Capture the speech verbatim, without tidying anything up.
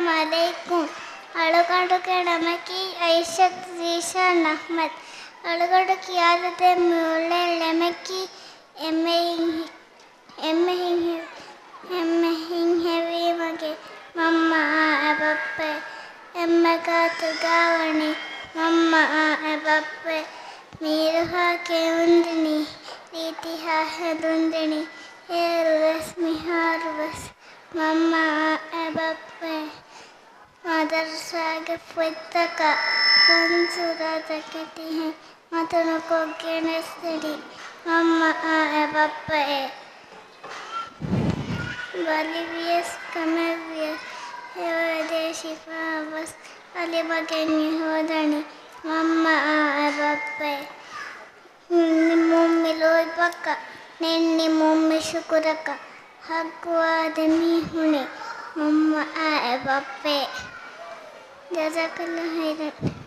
އައްސަލާމު ޢަލައިކުމް. އަޅުގަނޑުގެ ނަމަކީ އައިޝަތު ޒީޝާން އަޙްމަދު. އަޅުގަނޑު ކިޔާދެދޭން މިއުޅޭ ޅެމަކީ އެންމެހި-، އެންމެހި-، އެންމެހިން ހެވީމަގެ މަންމައާ އެބައްޕައޭ. އެންމެ ގާތުގާވަނީ މަންމައާ އެބައްޕައޭ. މީރުހާ ކެއުންދިނީ، ރީތިހާ ހެދުންދިނީ، އޭރުވެސް މިހާރުވެސް މަންމައާ އެބައްޕައޭ. މަދަރުސާގެ ފޮތްތަކާ ފަންސުރާ ތަކެތިހެން މަތަނުކޮށް ގެނެސްދިނީ މަންމައާ އެބައްޕައޭ. ބަލިވިޔަސް ކަމެއްވިޔަސް ހެޔޮއެދޭ ޝިފާއަށްވެސް އަލިމަގެއް އެ ހޯދަނީ މަންމައާ އެބައްޕައޭ. ނިންމުން މި ލޯތްބަކަށް، ނިންމުން މި ޝުކުރަކަށް ޙައްޤުވާ ދެމީހުނީ މަންމައާ އެބައްޕައޭ. ޖަޒާކަﷲ ޚައިރަން.